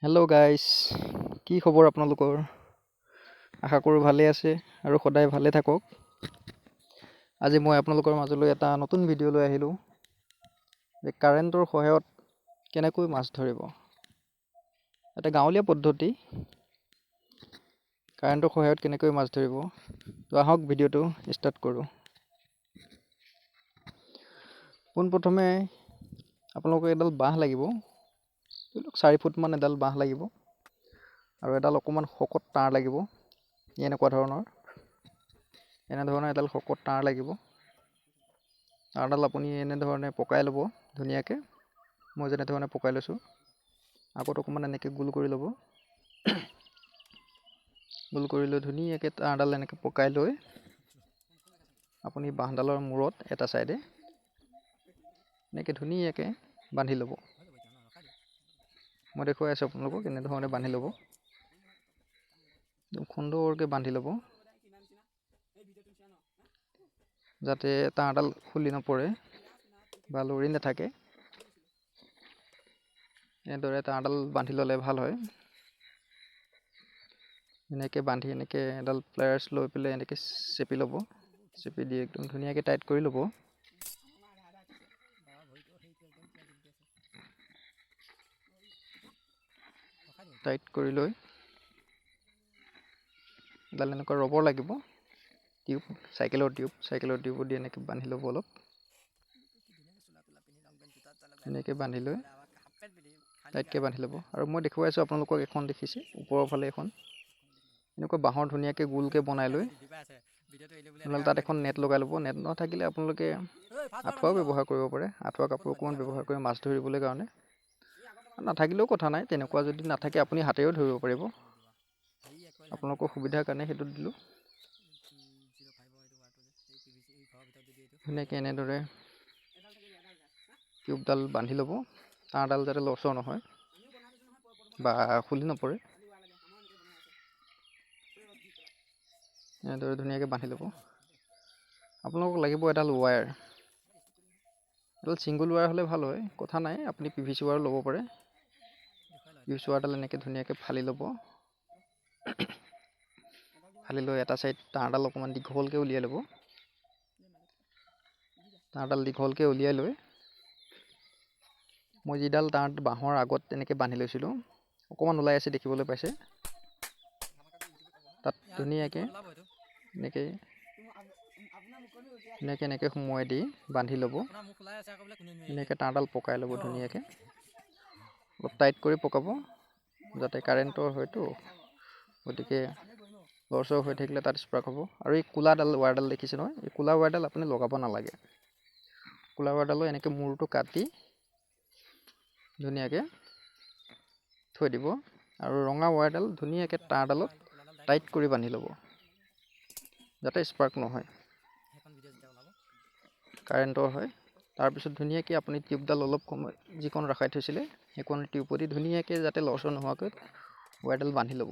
Hello' গাইছ, কি খবৰ আপোনালোকৰ? আশা কৰোঁ ভালে আছে আৰু সদায় ভালে থাকক। আজি মই আপোনালোকৰ মাজলৈ এটা নতুন ভিডিঅ' লৈ আহিলোঁ যে কাৰেণ্টৰ সহায়ত কেনেকৈ মাছ ধৰিব। এটা গাঁৱলীয়া পদ্ধতি, কাৰেণ্টৰ সহায়ত কেনেকৈ মাছ ধৰিব। তো আহক ভিডিঅ'টো ষ্টাৰ্ট কৰোঁ। পোনপ্ৰথমে আপোনালোকক এডাল বাঁহ লাগিব, ধৰি লওক 4 ফুটমান এডাল বাঁহ লাগিব আৰু এডাল অকণমান শকত তাঁৰ লাগিব, এনেকুৱা ধৰণৰ, এনেধৰণৰ এডাল শকত তাঁৰ লাগিব। তাঁৰডাল আপুনি এনেধৰণে পকাই ল'ব ধুনীয়াকৈ, মই যেনেধৰণে পকাই লৈছোঁ। আগত অকণমান এনেকৈ গোল কৰি ল'ব, গোল কৰি লৈ ধুনীয়াকৈ তাঁৰডাল এনেকৈ পকাই লৈ আপুনি বাঁহডালৰ মূৰত এটা ছাইডে এনেকৈ ধুনীয়াকৈ বান্ধি ল'ব। মই দেখুৱাই আছোঁ আপোনালোকক কেনেধৰণে বান্ধি ল'ব, একদম সুন্দৰকৈ বান্ধি ল'ব যাতে তাঁৰডাল খুলি নপৰে বা লৰি নাথাকে। এনেদৰে তাঁৰডাল বান্ধি ল'লে ভাল হয়। এনেকৈ বান্ধি এনেকৈ এডাল প্লায়াৰ্ছ লৈ পেলাই এনেকৈ চেপি ল'ব, চেপি দি একদম ধুনীয়াকৈ টাইট কৰি ল'ব। টাইট কৰি লৈ এডাল এনেকুৱা ৰবৰ লাগিব, টিউব, চাইকেলৰ টিউব, চাইকেলৰ টিউবত দি এনেকৈ বান্ধি ল'ব অলপ, এনেকৈ বান্ধি লৈ টাইটকৈ বান্ধি ল'ব। আৰু মই দেখুৱাই আছোঁ আপোনালোকক এখন দেখিছে ওপৰৰ ফালে এখন এনেকুৱা বাঁহৰ ধুনীয়াকৈ গোলকৈ বনাই লৈ আপোনালোকে তাত এখন নেট লগাই ল'ব। নেট নাথাকিলে আপোনালোকে আঁঠুৱাও ব্যৱহাৰ কৰিব পাৰে, আঁঠুৱা কাপোৰ অকণমান ব্যৱহাৰ কৰি মাছ ধৰিবলৈ কাৰণে। নাথাকিলেও কথা নাই, তেনেকুৱা যদি নাথাকে আপুনি হাতেৰেও ধৰিব পাৰিব। আপোনালোকৰ সুবিধাৰ কাৰণে সেইটো দিলোঁ। ধুনীয়াকৈ এনেদৰে টিউবডাল বান্ধি ল'ব, তাঁৰডাল যাতে লৰচৰ নহয় বা খুলি নপৰে, এনেদৰে ধুনীয়াকৈ বান্ধি ল'ব। আপোনালোকক লাগিব এডাল ৱায়াৰ, এডাল ছিংগল ৱায়াৰ হ'লে ভাল হয়, কথা নাই, আপুনি পি ভি চি ৱায়াৰো ল'ব পাৰে। পি ভি চি ৱায়াৰডাল এনেকৈ ধুনীয়াকৈ ফালি ল'ব, ফালি লৈ এটা ছাইড তাঁৰডাল অকণমান দীঘলকৈ উলিয়াই ল'ব। তাঁৰডাল দীঘলকৈ উলিয়াই লৈ মই যিডাল তাঁৰ বাঁহৰ আগত তেনেকৈ বান্ধি লৈছিলোঁ, অকণমান ওলাই আছে দেখিবলৈ পাইছে, তাত ধুনীয়াকৈ এনেকৈ ধুনীয়াকৈ এনেকৈ সোমোৱাই দি বান্ধি ল'ব। ধুনীয়াকৈ তাঁৰডাল পকাই ল'ব ধুনীয়াকৈ, অলপ টাইট কৰি পকাব যাতে কাৰেণ্টৰ হয়তো, গতিকে লৰচৰ হৈ থাকিলে তাত স্পাৰ্ক হ'ব। আৰু এই ক'লাডাল ৱায়াৰডাল দেখিছে নহয়, এই ক'লা ৱায়াৰডাল আপুনি লগাব নালাগে। ক'লা ৱায়াৰডালো এনেকৈ মূৰটো কাটি ধুনীয়াকৈ থৈ দিব আৰু ৰঙা ৱায়াৰডাল ধুনীয়াকৈ তাঁৰডালত টাইট কৰি বান্ধি ল'ব যাতে স্পাৰ্ক নহয়, কাৰেণ্টৰ হয়। তাৰপিছত ধুনীয়াকৈ আপুনি টিউবডাল অলপ সময় যিকণ ৰখাই থৈছিলে সেইকণ টিউবদি ধুনীয়াকৈ যাতে লৰচৰ নোহোৱাকৈ ৱায়াৰডাল বান্ধি ল'ব।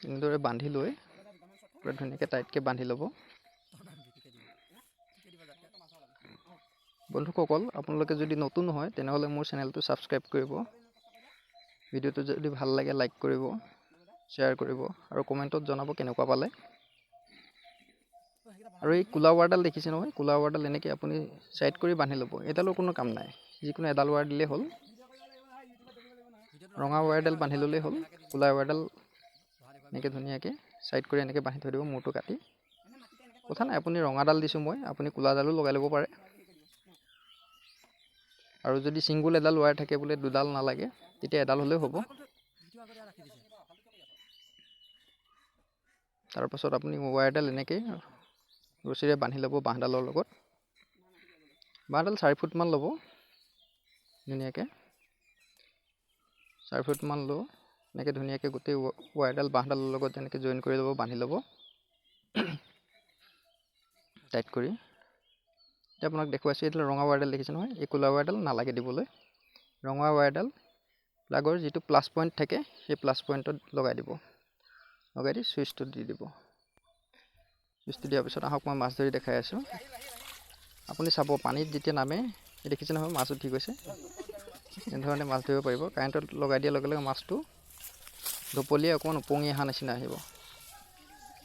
এনেদৰে বান্ধি লৈ পূৰা ধুনীয়াকৈ টাইটকৈ বান্ধি ল'ব। বন্ধুসকল, আপোনালোকে যদি নতুন হয় তেনেহ'লে মোৰ চেনেলটো ছাবস্ক্ৰাইব কৰিব, ভিডিঅ'টো যদি ভাল লাগে লাইক কৰিব, শ্বেয়াৰ কৰিব আৰু কমেণ্টত জনাব কেনেকুৱা পালে। আৰু এই ক'লা ৱায়াৰডাল দেখিছে নহয়, ক'লা ৱায়াৰডাল এনেকৈ আপুনি ছাইড কৰি বান্ধি ল'ব, এডালৰ কোনো কাম নাই, যিকোনো এডাল ৱায়াৰ দিলেই হ'ল। ৰঙা ৱায়াৰডাল বান্ধি ল'লেই হ'ল, ক'লা ৱায়াৰডাল এনেকৈ ধুনীয়াকৈ ছাইড কৰি এনেকৈ বান্ধি থৈ দিব মূৰটো কাটি। কথা নাই, আপুনি ৰঙাডাল দিছোঁ মই, আপুনি ক'লাডালো লগাই ল'ব পাৰে। আৰু যদি ছিংগুল এডাল ৱায়াৰ থাকে বোলে দুডাল নালাগে, তেতিয়া এডাল হ'লেও হ'ব। তাৰপাছত আপুনি ৱায়াৰডাল এনেকৈ ৰছীৰে বান্ধি ল'ব বাঁহডালৰ লগত। বাঁহডাল 4 ফুটমান ল'ব ধুনীয়াকৈ, 4 ফুটমান ল'ব এনেকৈ ধুনীয়াকৈ গোটেই ৱায়াৰডাল বাঁহডালৰ লগত যেনেকৈ জইন কৰি ল'ব, বান্ধি ল'ব টাইট কৰি। এতিয়া আপোনাক দেখুৱাইছোঁ, এইডাল ৰঙা ৱায়াৰডাল দেখিছে নহয়, এই ক'লা ৱায়াৰডাল নালাগে দিবলৈ। ৰঙা ৱায়াৰডাল প্লাগৰ যিটো প্লাছ পইণ্ট থাকে সেই প্লাছ পইণ্টত লগাই দিব, লগাই দি চুইচটো দি দিব। চুইচটো দিয়াৰ পিছত আহক মই মাছ ধৰি দেখাই আছোঁ। আপুনি চাব পানীত যেতিয়া নামে এই দেখিছে নহয় মাছ উঠি গৈছে। এনেধৰণে মাছ ধৰিব পাৰিব। কাৰেণ্টত লগাই দিয়াৰ লগে লগে মাছটো ঢপলিয়াই অকণমান ওপঙি অহা নিচিনা আহিব।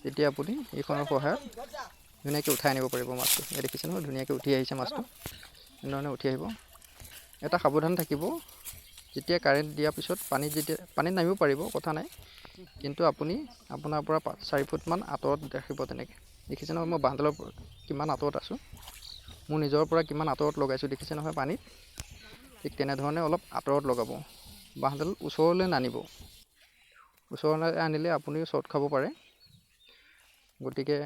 তেতিয়া আপুনি এইখনৰ সহায়ত ধুনীয়াকৈ উঠাই আনিব পাৰিব মাছটো। এই দেখিছে নহয় ধুনীয়াকৈ উঠি আহিছে মাছটো, এনেধৰণে উঠি আহিব। এটা সাৱধান থাকিব, যেতিয়া কাৰেণ্ট দিয়াৰ পিছত পানীত যেতিয়া পানীত নামিব পাৰিব, কথা নাই, কিন্তু আপুনি আপোনাৰ পৰা 4 ফুটমান আঁতৰত ৰাখিব তেনেকৈ। দেখিছে নহয় মই বাঁহডালৰ কিমান আঁতৰত আছোঁ, মোৰ নিজৰ পৰা কিমান আঁতৰত লগাইছোঁ, দেখিছে নহয় পানীত। ঠিক তেনেধৰণে অলপ আঁতৰত লগাব, বাঁহডাল ওচৰলৈ নানিব। ওচৰলৈ আনিলে আপুনিও শ্বৰ্ট খাব পাৰে, গতিকে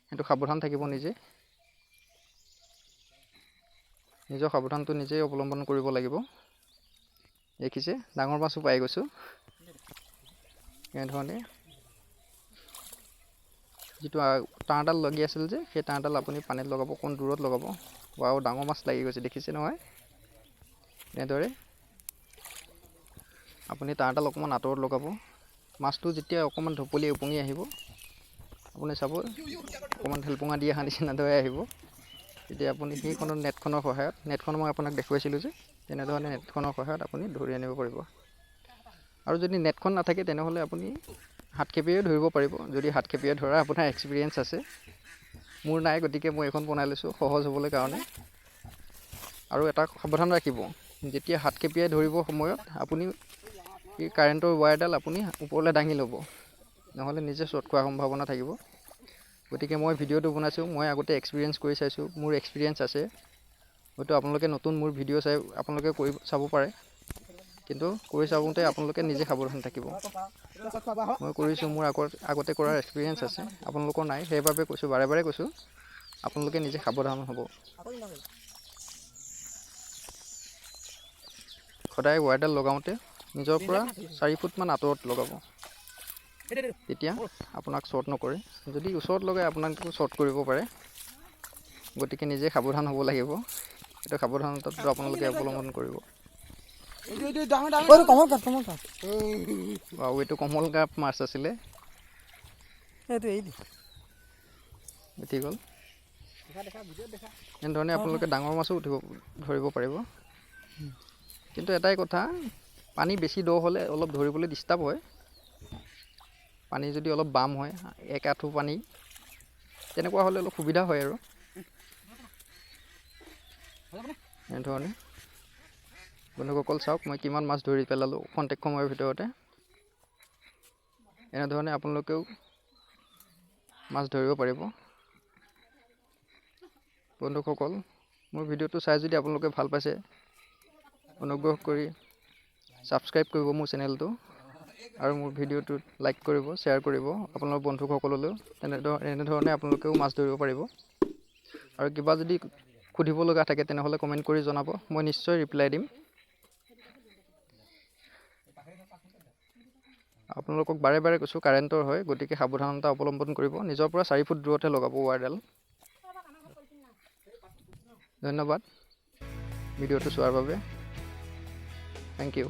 সেইটো সাৱধান থাকিব। নিজে নিজৰ সাৱধানটো নিজেই অৱলম্বন কৰিব লাগিব। দেখিছে ডাঙৰ মাছো পাই গৈছোঁ। এনেধৰণে যিটো তাঁৰডাল লাগি আছিল যে, সেই তাঁৰডাল আপুনি পানীত লগাব, অকণ দূৰত লগাব। আৰু ডাঙৰ মাছ লাগি গৈছে, দেখিছে নহয়। এনেদৰে আপুনি তাঁৰডাল অকণমান আঁতৰত লগাব। মাছটো যেতিয়া অকণমান ঢপলিয়াই ওপঙি আহিব, আপুনি চাব অকণমান ঢেলপুঙা দি অহা নিচিনা দৰে আহিব। তেতিয়া আপুনি সেইখনৰ নেটখনৰ সহায়ত, নেটখন মই আপোনাক দেখুৱাইছিলোঁ যে, তেনেধৰণে নেটখনৰ সহায়ত আপুনি ধৰি আনিব পাৰিব। আৰু যদি নেটখন নাথাকে তেনেহ'লে আপুনি হাত খেপিয়াইও ধৰিব পাৰিব, যদি হাত খেপিয়াই ধৰা আপোনাৰ এক্সপিৰিয়েঞ্চ আছে। মোৰ নাই, গতিকে মই এইখন বনাই লৈছোঁ সহজ হ'বলৈ কাৰণে। আৰু এটা সাৱধান ৰাখিব, যেতিয়া হাত খেপিয়াই ধৰিব সময়ত আপুনি এই কাৰেণ্টৰ ৱায়াৰডাল আপুনি ওপৰলৈ দাঙি ল'ব, নহ'লে নিজে শ্বৰ্ট খোৱাৰ সম্ভাৱনা থাকিব। গতিকে মই ভিডিঅ'টো বনাইছোঁ, মই আগতে এক্সপিৰিয়েঞ্চ কৰি চাইছোঁ, মোৰ এক্সপিৰিয়েঞ্চ আছে। হয়তো আপোনালোকে নতুন মোৰ ভিডিঅ' চাই আপোনালোকে কৰি চাব পাৰে, কিন্তু কৰি চাওঁতে আপোনালোকে নিজে সাৱধান থাকিব। মই কৰিছোঁ, মোৰ আগতে কৰাৰ এক্সপিৰিয়েঞ্চ আছে, আপোনালোকৰ নাই, সেইবাবে কৈছোঁ, বাৰে বাৰে কৈছোঁ, আপোনালোকে নিজে সাৱধান হ'ব। সদায় ৱায়াৰডাল লগাওঁতে নিজৰ পৰা 4 ফুটমান আঁতৰত লগাব, তেতিয়া আপোনাক শ্বৰ্ট নকৰে। যদি ওচৰত লগাই আপোনাকো শ্বৰ্ট কৰিব পাৰে, গতিকে নিজে সাৱধান হ'ব লাগিব। এইটো সাৱধানতাটো আপোনালোকে অৱলম্বন কৰিব। আৰু এইটো কমল কাপ মাছ আছিলে, উঠি গ'ল। এনেধৰণে আপোনালোকে ডাঙৰ মাছো উঠিব ধৰিব পাৰিব। কিন্তু এটাই কথা, পানী বেছি দ হ'লে অলপ ধৰিবলৈ ডিষ্টাৰ্ব হয়। পানী যদি অলপ বাম হয়, 1 আঁঠু পানী তেনেকুৱা হ'লে অলপ সুবিধা হয় আৰু। এনেধৰণে বন্ধুসকল চাওক মই কিমান মাছ ধৰি পেলালোঁ খন্তেক সময়ৰ ভিতৰতে। এনেধৰণে আপোনালোকেও মাছ ধৰিব পাৰিব। বন্ধুসকল, মোৰ ভিডিঅ'টো চাই যদি আপোনালোকে ভাল পাইছে, অনুগ্ৰহ কৰি ছাবস্ক্ৰাইব কৰিব মোৰ চেনেলটো, আৰু মোৰ ভিডিঅ'টোত লাইক কৰিব, শ্বেয়াৰ কৰিব আপোনালোকৰ বন্ধুসকললৈও। এনেধৰণে আপোনালোকেও মাছ ধৰিব পাৰিব। আৰু কিবা যদি সুধিব লগা থাকে তেনেহ'লে কমেণ্ট কৰি জনাব, মই নিশ্চয় ৰিপ্লাই দিম। আপোনালোকক বাৰে বাৰে কৈছোঁ, কাৰেণ্টৰ হয়, গতিকে সাৱধানতা অৱলম্বন কৰিব। নিজৰ পৰা 4 ফুট দূৰতহে লগাব ৱায়াৰডাল। ধন্যবাদ ভিডিঅ'টো চোৱাৰ বাবে। Thank you.